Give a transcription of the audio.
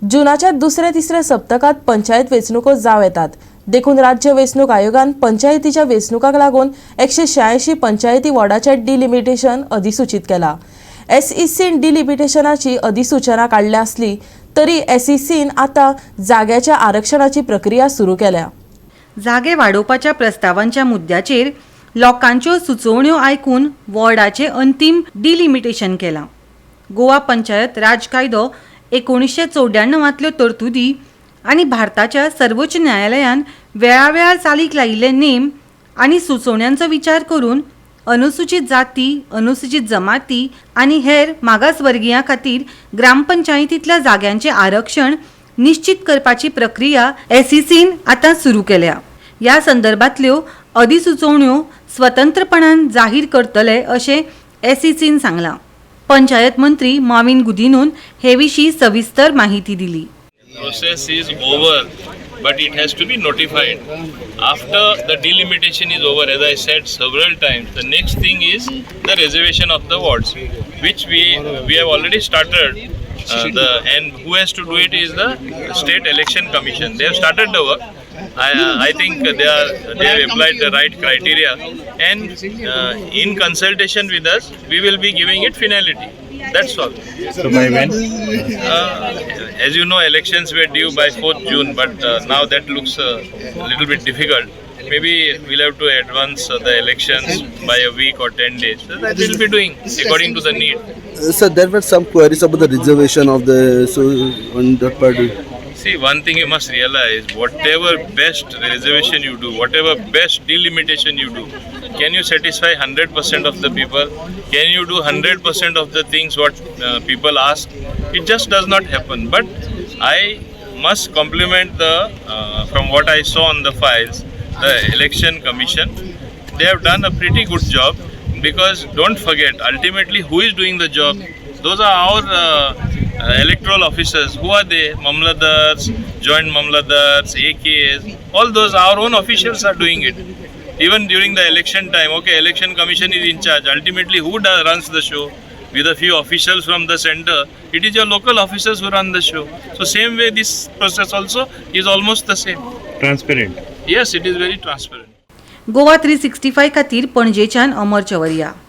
जुनाच्या दुसऱ्या तिसऱ्या सप्तकात पंचायत वेंचणुको जावं येतात. देखून राज्य वेंचणूक आयोगान पंचायतीच्या वेंचणुकांक लागून 186 पंचायती वॉर्डाचें डिलिमिटेशन अधिसूचीत केला. एसईसीन डिलिमिटेशनाची अधिसूचना काडल्या आसली तरी एसईसीन आतां जाग्याच्या आरक्षणाची प्रक्रिया सुरू केल्या. जागे वाडोवपाच्या प्रस्तावांच्या मुद्द्याचेर लोकांच्यो सुचोवण्यो आयकून वॉर्डाचें अंतीम डिलिमिटेशन केलां. गोवा पंचायत राज कायदो 1994तल्यो तरतुदी आनी भारताच्या सर्वोच्च न्यायालयान वेळावेळार चालीक लायिल्ले नेम आनी सुचोवण्यांचो विचार करून अनुसूचित जाती, अनुसूचित जमाती आनी हेर मागासवर्गियां खातीर ग्रामपंचायतींतल्या जाग्यांचें आरक्षण निश्चित करपाची प्रक्रिया एसईसीन आतां सुरू केल्या. ह्या संदर्भांतल्यो अधिसुचोवण्यो स्वतंत्रपणान जाहीर करतले अशें एसईसीन सांगलां. पंचायत मंत्री माविन गुदिनून हे विशीं सविस्तर माहिती दिली. Process is over, but it has to be notified. After the delimitation is over, as I said several times, the next thing is the reservation of the wards, which we have already started. The and who has to do it is the State Election Commission. They have started the work. I think they have applied the right criteria, and in consultation with us, we will be giving it finality. That's all. So by when? As you know, elections were due by 4th June, but now that looks a little bit difficult. Maybe we'll have to advance the elections by a week or 10 days. So that we'll be doing according to the need. Sir, there were some queries about the reservation of the, so on that part. See, one thing you must realize: whatever best reservation you do, whatever best delimitation you do, can you satisfy 100% of the people? Can you do 100% of the things what people ask? It just does not happen. But I must compliment the, from what I saw on the files, the Election Commission. They have done a pretty good job because, don't forget, ultimately who is doing the job? Those are our electoral officers. Who are they? Mamlatdars, joint mamlatdars, AKs, all those our own officials are doing it. Even during the election time, okay, Election Commission is in charge. Ultimately, who runs the show? With a few officials from the center, it is your local officers who run the show. So same way, this process also is almost the same. Transparent. Yes, it is very transparent. Goa 365 खातीर पणजेच्यान अमर चवरिया.